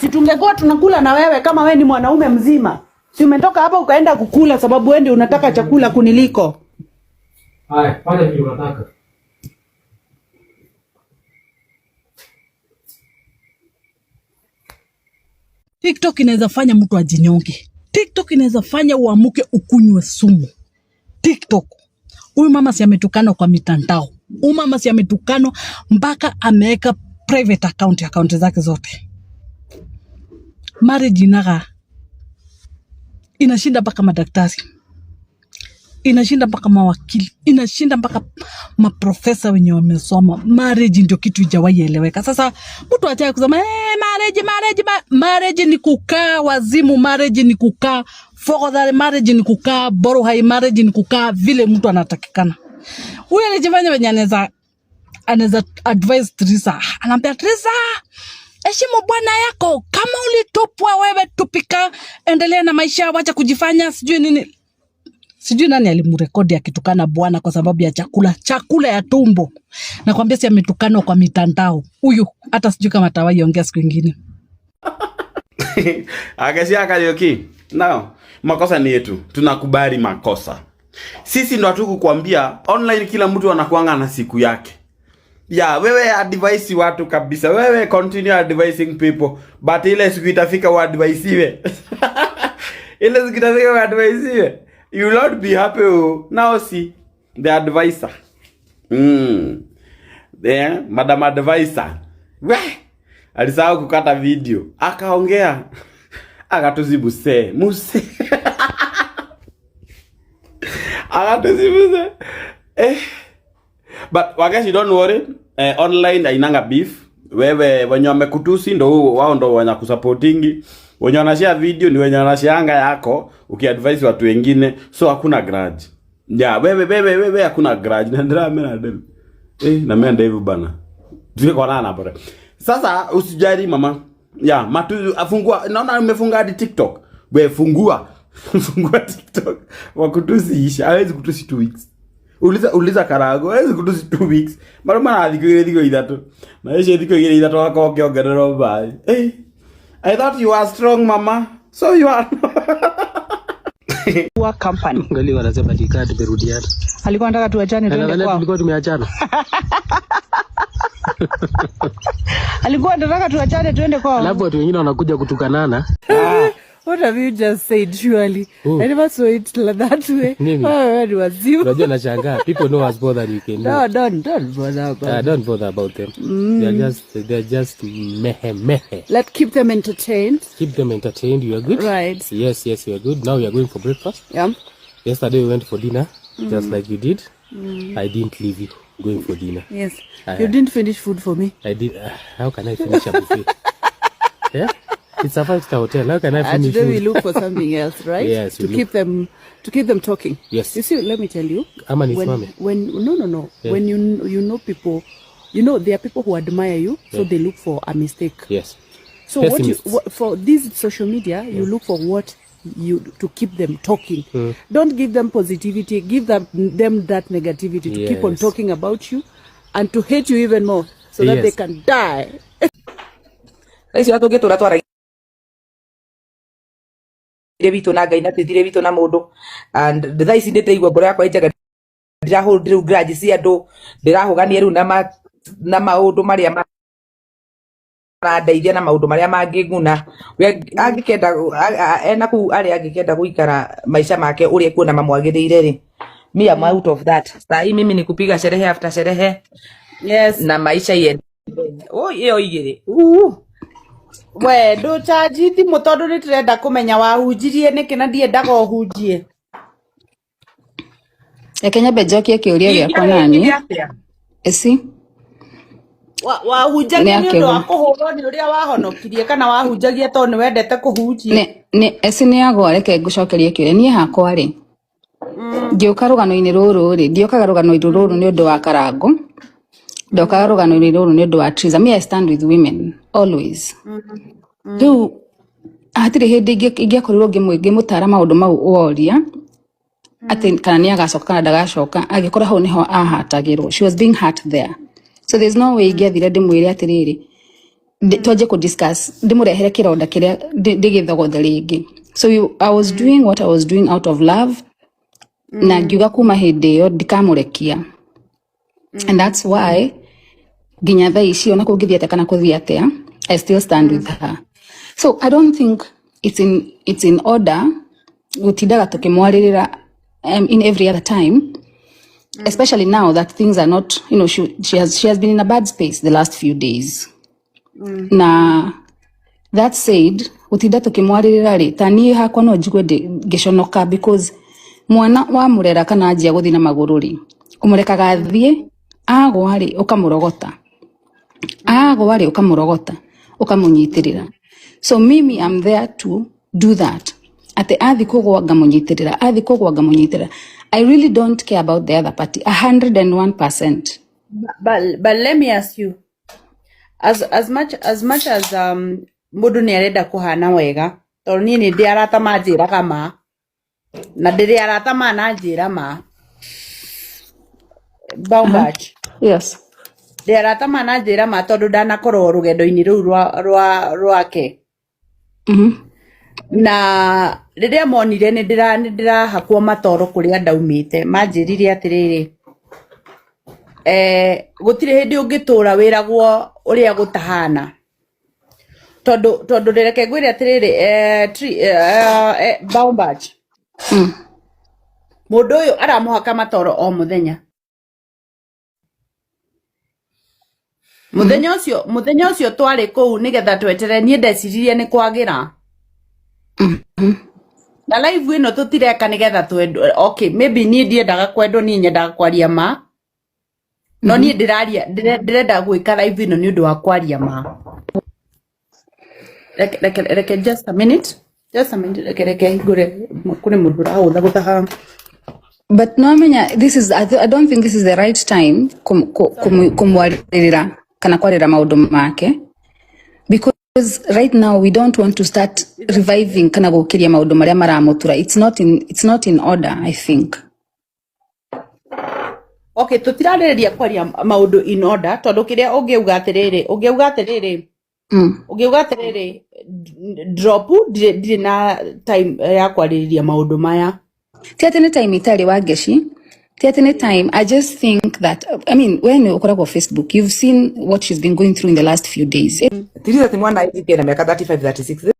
Si tungekuwa tunakula na wewe kama wewe ni mwanaume mzima. Si umetoka hapa ukaenda kukula sababu wewe ndio unataka chakula kuniliko. Haya, fanya vile unataka. TikTok inaweza fanya mtu ajinyonge. TikTok inaweza fanya uamuke ukunywe sumu. TikTok. Huyu mama si ametukanwa kwa mitandao. Huyu mama si ametukanwa mpaka ameweka private account account zake zote. Marriage inaga inashinda mpaka madaktari, inashinda mpaka mawakili, inashinda mpaka maprofesa wenye wamesoma. Marriage ndio kitu ijawahi eleweka. Sasa mtu achaye kusema hey, marriage, marriage, marriage ni kukaa wazimu, marriage ni kukaa fogodhari, marriage ni kukaa borohai, marriage ni kukaa vile mtu anatakikana. Huyu alijifanya wenye anaweza advise Teresa, anaambia Teresa, heshimu bwana yako, kama ulitupwa wewe tupika, endelea na maisha, wacha kujifanya sijui nini sijui nani alimrekodi akitukana bwana kwa sababu ya chakula, chakula ya tumbo. Nakwambia si ametukanwa kwa mitandao huyu, hata sijui kama atawahi ongea siku ingine. Agecia Kariuki. Now, makosa ni yetu. Tunakubali makosa. Sisi ndo hatukukwambia online kila mtu anakuanga na siku yake. Ya, wewe advise watu kabisa. Wewe continue advising people. But ile siku itafika uadvisiwe. Ile siku itafika uadvisiwe. You will not be happy. Oh. Now see the advisor. Yeah, Madam Advisor. We, alisahau kukata video. Akaongea. Akatuzibu se. Muse. Akatuzibu se. Eh. But Wageshi, don't worry. Online hainanga beef. Wewe wenye wamekutusi ndo wao ndo wenye kusupportingi. Wenye wanashare video ni wenye wanashareanga yako ukiadvise watu wengine, so hakuna grudge. Yeah, wewe wewe wewe hakuna grudge. Na ndio mimi na ndio. Na mimi ndio hivyo bana. Tuko kwa nana bora. Sasa usijali mama. Yeah, matu afungua, naona umefunga hadi TikTok. Wewe fungua. Fungua TikTok. Wakutusi isha. Hawezi kutusi 2 weeks. Uliza uliza Karago, hawezi kutusi 2 weeks. Mara mara thikũ igĩrĩ thikũ ithatũ. Na icio thikũ igĩrĩ ithatũ akorwo akĩongererwo mbaĩ. I thought you were strong mama. So you are. Wa company. Angalia wanasema nikaa tumerudiana. Alikuwa anataka tuachane tuende Angalia kwao. tulikuwa tumeachana. Alikuwa anataka tuachane tuende kwao. Alafu watu wengine wanakuja kutukanana. What have you just said surely? Who? I never saw it like that way. Mimi? Oh, wewe ni wazimu. Unajua nashangaa. People know us more than you can know. No, don't bother about. Don't bother about them. They are just mehe mehe. Let keep them entertained. Keep them entertained. You are good. Right. Yes, yes, you are good. Now we are going for breakfast. Yeah. Yesterday we went for dinner, just like you did. I didn't leave you going for dinner. Yes. You didn't finish food for me. I did. How can I finish a buffet? Yeah, it's a 5-star hotel. How can I finish Today we food? look for something else, right? Yes, we To look. keep them talking. Yes. You see, let me tell you. Ama nisimame. When no no no. Yeah. When you know people, you know there are people who admire you, so Yeah. they look for a mistake. Yes. So what you Pessimists. what, for this social media, you look for what you to keep them talking. Don't give them positivity. Give them that negativity to keep on Yes. talking about you, and to hate you even more, so that Yes. they can die. Thaa icio tũngĩtũra twaragia witũ na Ngai na twĩthire witũ na mũndũ, and thaa ici nĩndĩraigua ngoro yakwa ĩ njega, ndirahold rĩu grudge cia andũ, ndĩrahũgania rĩu na maũndũ marĩa marandeithia na maũndũ marĩa mangĩng'una. We angĩkenda ena kũu arĩa angĩkenda gũikara maica make ũrĩa ekuona mamwagĩrĩire rĩ, me am out of that. Saa hii mimi ni kupiga sherehe after sherehe. Yes. Na maisha iendelee. Oi, ĩyo igĩrĩ. We ndũcanji thimũ tondũ nĩtũrenda kũmenya wahunjirie nĩkĩ na ndiendaga ũhunjie. Reke nyambe njokie kĩũria gĩakwa nani Ingĩahunjirie atĩa? eci Wahunjagia nĩ nĩ ũndũ wa akĩgwa kũhũrwo nĩ ũrĩa wahonokirie kana wahunjagia tondũ nĩ wendete kũhunjia? Nĩ eci nĩ agwa, reke ngũcokerie kĩũria. Niĩ hakwa rĩ, ngĩũka rũgano-inĩ rũrũ rĩ, ndiokaga rũgano-inĩ rũrũ nĩ ũndũ wa Karango, ndokaga rũgano-inĩ rũrũ nĩ ũndũ wa Triza. Me, I stand with women always. Rĩu hatirĩ hĩndĩ ingĩakorirwo ngĩmũtara maũndũ mau woria atĩ kana nĩ agacoka kana ndagacoka, angĩkorwo hau nĩho ahatagĩrwo. She was being hurt there, so there's no way ingĩathire ndĩmwĩre atĩrĩrĩ. Twanjie kũ discuss, ndĩmũrehere kĩronda kĩrĩa ndĩgĩthogothe rĩngĩ. So I was doing what I was doing out of love, na ngiuga kuma hĩndĩ ĩyo ndikamũrekia, and that's why nginya thaa ici, ona kũngĩthiĩ atĩa kana kũthiĩ atĩa, I still stand with her. So I don't think it's in order gũtindaga tũkĩmwarĩrĩra in every other time, especially now that things are not, she has been in a bad space the last few days. Na that said, gũtinda tũkĩmwarĩrĩra rĩ, ta niĩ hakwa no njigue ngĩconoka, because mwana wamũrera kana anjia gũthiĩ na magũrũ rĩ, ũmũrekaga athiĩ, agwa rĩ, ũkamũrogota, agwa rĩ, ũkamũrogota, ũkamũnyitĩrĩra. So mimi, I'm there to do that, atĩ athi kũgwa ngamũnyitĩrĩra, athi kũgwa ngamũnyitĩrĩra. I really don't care about the other party 101%. But let me ask you, as much as mũndũ nĩ arenda kũhana wega, tondũ niĩ nĩ ndĩ arata manjĩraga ma, na ndĩrĩ arata mananjĩra ma Baumbach. Yes. Ndĩ arata mananjĩra ma, tondũ ndanakorwo rũgendo-inĩ rũu rwa rwake. Na rĩrĩa monire nĩ ndĩrahakwo matoro kũrĩa ndaumĩte, manjĩrire atĩrĩrĩ, gũtirĩ hĩndĩ ũngĩtũra wĩragwo ũrĩa gũtahana, tondũ reke ngwĩre atĩrĩrĩ, Baumbach, mũndũ ũyũ aramũhaka matoro o mũthenya. Mũthenya ũcio twarĩ kũu nĩgetha twetere, niĩ ndeciririe nĩ kwagĩra na live ĩno tũtireka nĩgetha twendwo. Okay, maybe niĩ ndiendaga kwendwo, niĩ nyendaga kwaria ma, no niĩ ndĩraria, ndĩrenda gwĩka live ĩno nĩ ũndũ wa kwaria ma. Reke, just a minute, just a minute, reke hingũre, kũrĩ mũndũ ũragũtha gũtha haha. But no menya, this is I don't think this is the right time kumwarĩrĩra kana kwarĩra maũndũ make, because right now we don't want to start reviving kana gũkĩria maũndũ marĩa maramũtura. It's not in order, I think. Okay, tũtirarĩrĩria kwaria maũndũ in order, tondũ kĩrĩa ũngĩuga atĩrĩrĩ, ũngĩuga atĩrĩrĩ, drop, ndirĩ na time ya kwarĩrĩria maũndũ maya. Ti atĩ nĩ time itarĩ wa ngeci, ti atĩ nĩ time. I just think that, I mean, we nĩ ũkoragwo Facebook, you've seen what she's been going through in the last few days. Tiriza ti mwana ithike na miaka 35, 36.